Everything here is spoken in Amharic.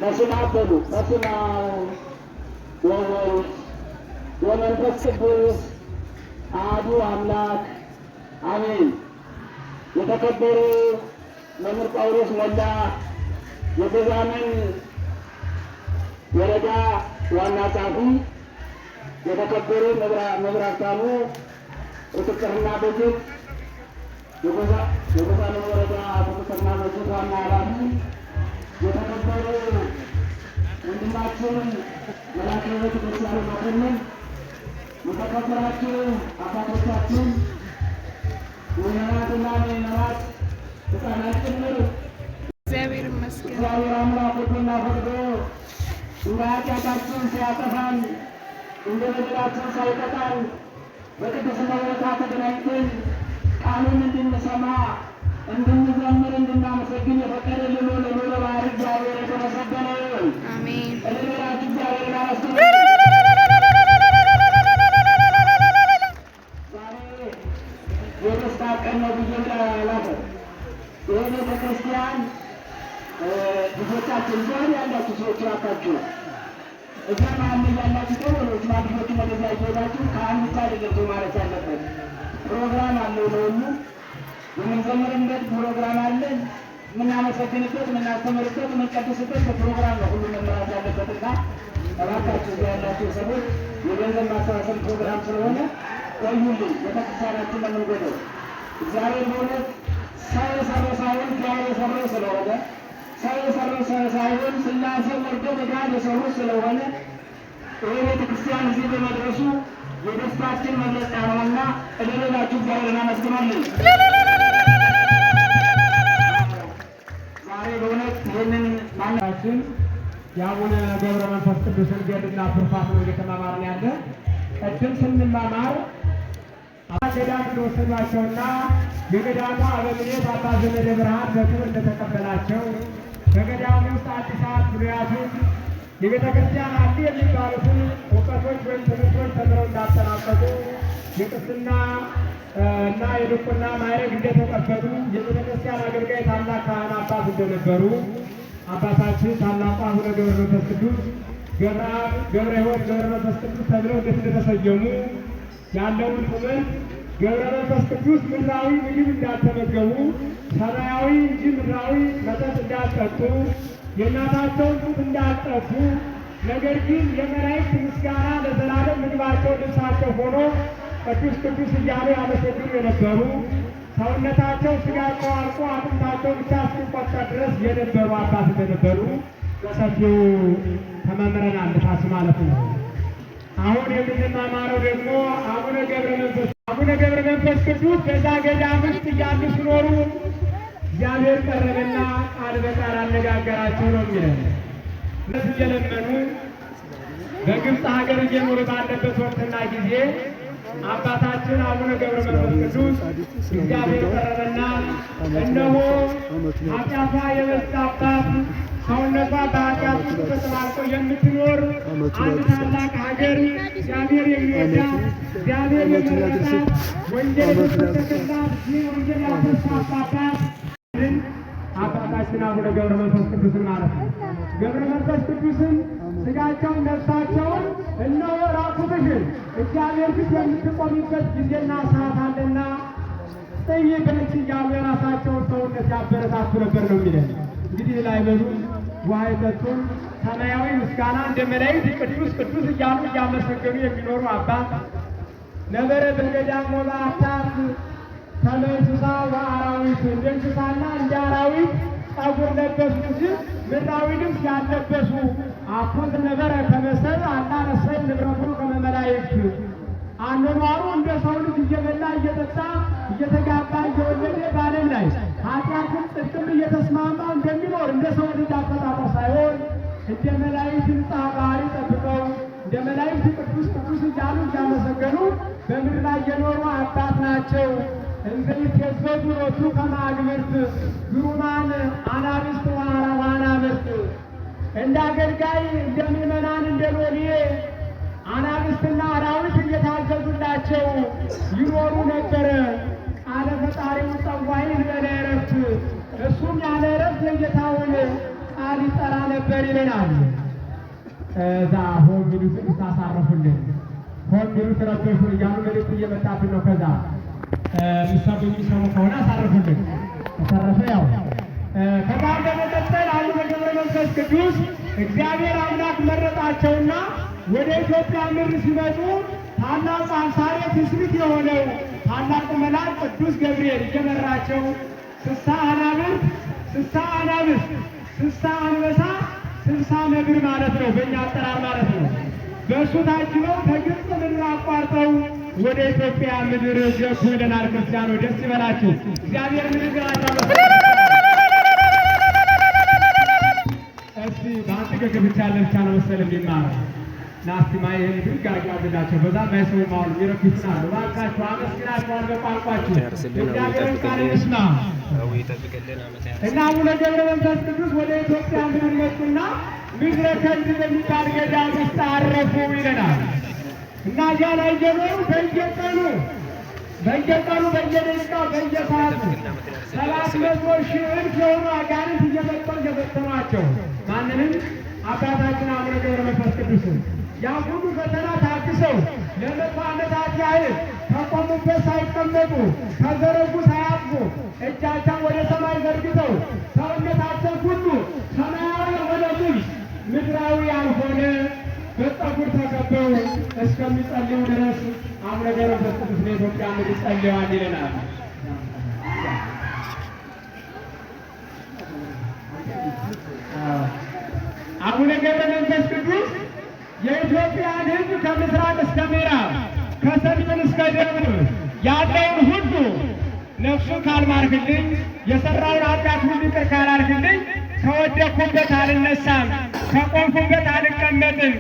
በስመ አብ በሉ። በስመ አብ ወወልድ ወመንፈስ ቅዱስ አሐዱ አምላክ አሜን። የተከበሩ መምህር ጳውሎስ ሞላ የጎዛመን ወረዳ ዋና ጸሐፊ፣ የተከበሩ መምህር ሀብታሙ ቁጥጥርና በጀት የጎዛመን ወረዳ ቁጥጥርና በጀት ዋና ኃላፊ፣ የተከበሩ ወንድማችን መላከ ሕይወት ደሳለኝ መኮንን፣ የተከበራችሁ አባቶቻችን፣ ምዕመናትና ምዕመናት፣ ሕፃናት ጭምር፣ እግዚአብሔር ይመስገን። እግዚአብሔር አምላክ ወዶና ፈቅዶ እንደ ኃጢአታችን ሳያጠፋን፣ እንደ በደላችን ሳይቀጣን፣ በቅድስና ቦታ ተገናኝተን ቃሉን እንድንሰማ፣ እንድንዘምር፣ እንድናመሰግን የፈቀደልን ልዑለ ባሕርይ እግዚአብሔር የተመሰገነ ይሁን። አሜን። እልል ብላችሁ እግዚአብሔርን አመስግኑ። ዛሬ የደስታ ቀን ነው ብዬ ላፈር። ይህ ቤተ ክርስቲያን ልጆቻችን ዛሬ ያላችሁ ሰዎች እባካችሁ እዛ መሀል ላይ ያላችሁ ቶሎ ሽማግሌዎችን ወደዚያ እየሄዳችሁ፣ ካህን ብቻ አይደለም ሰው ማለት ያለበት፣ ፕሮግራም አለው ለሁሉ። የምንዘምርበት ፕሮግራም አለን። የምናመሰግንበት፣ የምናስተምርበት፣ የምንቀድስበት ፕሮግራም ነው ሁሉ መምራት ያለበትና እባካችሁ እዚያ ያላችሁ ሰዎች የገንዘብ ማሰባሰብ ፕሮግራም ስለሆነ ቆዩልኝ። ቤተክርስቲያናችን ነው የምንጎደው። እግዚአብሔር በእውነት ሰው የሰራው ሳይሆን እግዚአብሔር የሰራው ስለሆነ፣ ሰው የሰራው ሳይሆን ሥላሴ ወርደው በገሃድ የሰሩት ስለሆነ፣ ይህ ቤተክርስቲያን እዚህ በመድረሱ የደስታችን መግለጫ ነውና እልል ብላችሁ እግዚአብሔርን አመስግኑልን። ዛሬ በእውነት ይህንን ማናችን የአቡነ ገብረ መንፈስ ቅዱስን ገድልና ትሩፋት ነው እየተማማርን ያለ። ቅድም ስንማማር ገዳም እንደወሰዷቸውና የገዳሙ አበምኔት አባ ዘመደ ብርሃን በክብር እንደተቀበላቸው፣ በገዳሙ ውስጥ አዲሳት ብሉያቱን የቤተ ክርስቲያን አሉ የሚባሉትን እውቀቶች ወይም ትምህርቶች ተምረው እንዳጠናቀቁ፣ የቅስና እና የድቁና ማዕረግ እንደተቀበሉ፣ የቤተ ክርስቲያን አገልጋይ ታላቅ ካህን አባት እንደነበሩ፣ አባታችን ታላቁ አቡነ ገብረ መንፈስ ቅዱስ ገብረ አብ፣ ገብረ ሕይወት፣ ገብረ መንፈስ ቅዱስ ተብለው እንዴት እንደተሰየሙ ያለውን ትምህርት፣ ገብረ መንፈስ ቅዱስ ምድራዊ ምግብ እንዳልተመገቡ፣ ሰማያዊ እንጂ ምድራዊ መጠጥ እንዳልጠጡ፣ የእናታቸውን ጡት እንዳልጠቡ፣ ነገር ግን የመላእክት ምስጋና ለዘላለም ምግባቸው ልብሳቸው ሆኖ ቅዱስ ቅዱስ እያሉ ያመሰግኑ የነበሩ፣ ሰውነታቸው ስጋቸው አልቆ አጥንታቸው ብቻ እስኪቆጠር ድረስ የነበሩ አባት እንደነበሩ በሰፊው ተመምረናል። ታች ማለት ነው። አሁን የምንማማረው ደግሞ አቡነ ገብረ መንፈስ ቅዱስ በዛ ገዳም ውስጥ እያሉ ሲኖሩ እግዚአብሔር ቀረበና ቃል በቃል አነጋገራቸው ነው የሚለን። እነዚህ እየለመኑ በግብፅ ሀገር እየኖሩ ባለበት ወቅትና ጊዜ አባታችን አቡነ ገብረ መንፈስ ቅዱስ እግዚአብሔር ቀረበና እነሆ ኃጢአቷ የበዛባት፣ ሰውነቷ በኃጢአት ውስጥ ተጨማልቆ የምትኖር አንድ ታላቅ ሀገር፣ እግዚአብሔር የሚወዳት፣ እግዚአብሔር የመረጣት፣ ወንጌል የተሰበከላት፣ ይህ ወንጌል ያልተስፋፋባት አባታችን አቡነ ገብረ መንፈስ ቅዱስን ማለት ነው። ገብረ መንፈስ ቅዱስን ስጋቸውን ነፍሳቸውን እነሆ ራቁትሽን እግዚአብሔር ፊት የምትቆሚበት ጊዜና ሰዓት አለና ጥይ በልች እያሉ የራሳቸውን ሰውነት ያበረታቱ ነበር ነው የሚለን። እንግዲህ ላይ በሉም ውሃ አይጠጡም። ሰማያዊ ምስጋና እንደ መላእክት ቅዱስ ቅዱስ እያሉ እያመሰገኑ የሚኖሩ አባት ነበረ። በገዳም ወበአታት ከመ እንስሳ ወአራዊት፣ እንደ እንስሳና እንደ አራዊት ጸጉር ለበሱ እንጂ ምድራዊ ልብስ ያልለበሱ፣ አኮ ነበረ ከመ ሰብእ አላ ነሰ ንብረቱ ከመ መላእክት፣ አኗኗሩ እንደ ሰው ልጅ እየበላ፣ እየጠጣ፣ እየተጋባ፣ እየወለደ፣ በዓለም ላይ ኃጢአትም ጽድቅም እየተስማማ እንደሚኖር እንደ ሰው ልጅ አፈጣጠር ሳይሆን እንደ መላእክት ንጽሐ ባህሪ ጠብቀው፣ እንደ መላእክት ቅዱስ ቅዱስ እያሉ እያመሰገኑ በምድር ላይ የኖሩ አባት ናቸው። እንዘ ይትዔዘዙ ሎቱ ከመ አግብርት ግሩማን አናብስት ወአናብርት። እንደ አገልጋይ እንደ ምዕመናን እንደ ሎሌ አናብስትና አራዊት እየታዘዙላቸው ይኖሩ ነበረ። ቃለ ፈጣሪው ጸዋይ እንበለ ዕረፍት፣ እሱም ያለ ዕረፍት የጌታውን ቃል ይጠራ ነበር ይለናል። እዛ ሆን ቢሉት አሳረፉልን፣ ሆን ቢሉት ረበሹን እያሉ መልዕክት እየመጣብን ነው። ከዛ የሚሰሙ የሚሰሙ ከሆነ አሳረፉልን። ተረፈ ያው ከዛም በመቀጠል አቡነ ገብረ መንፈስ ቅዱስ እግዚአብሔር አምላክ መረጣቸውና ወደ ኢትዮጵያ ምድር ሲመጡ ታላቁ አብሳሪ ትስብእት የሆነው ታላቁ መልአክ ቅዱስ ገብርኤል እየመራቸው 60 አናብስት 60 አናብስት 60 አንበሳ 60 ነብር ማለት ነው፣ በእኛ አጠራር ማለት ነው። በእሱ ታጅበው ከግብፅ ምድር አቋርጠው ወደ ኢትዮጵያ ምድር ገቡ ይለናል። ክርስቲያኖች ደስ ይበላችሁ። እግዚአብሔር ምድር እስቲ በአንድ ገገብቻ ለብቻ ነው መሰል የሚማረው ናስቲ ማይህን ብድግ አድርጋችሁ በዛ ማይሰው ማውን የሚረብሹን አሉ። እባካችሁ አመስግናችኋል በቋንቋችሁ እግዚአብሔርን ቃል እንስማ። እና አቡነ ገብረ መንፈስ ቅዱስ ወደ ኢትዮጵያ ምድር መጡና ምድረ ከንድ በሚባል ገዳም ውስጥ አረፉ ይለናል። እና እዚያ ላይ ጀመሩ በየቀኑ በየቀኑ በየደቂቃው በየሰዓቱ 700,000 እልፍ የሆኑ አጋንንት እየመጡ እየፈተኗቸው ማንንም አባታችን አቡነ ገብረ መንፈስ ቅዱስን ያ ሁሉ ፈተና ታግሰው ለ100 ዓመታት ያህል ከቆሙበት ሳይቀመጡ ከዘረጉ ሳያጥፉ እጃቸውን ወደ ሰማይ ዘርግተው ሰውነታቸው ሁሉ ሰማያዊ የሆነ ልብስ ምድራዊ ያልሆነ በፀጉር ተከበው እስከሚጸልዩ ድረስ አቡነ ገብረ መንፈስ ቅዱስ ለኢትዮጵያ ምድር ጸልየዋል ይለናል። አቡነ ገብረ መንፈስ ቅዱስ የኢትዮጵያን ሕዝብ ከምስራቅ እስከ ምዕራብ ከሰሜን እስከ ደቡብ ያለውን ሁሉ ነፍሱን ካልማርክልኝ የሰራውን ኃጢአት ሁሉ ይቅር ካላልክልኝ ከወደቅኩበት አልነሳም፣ ከቆምኩበት አልቀመጥም።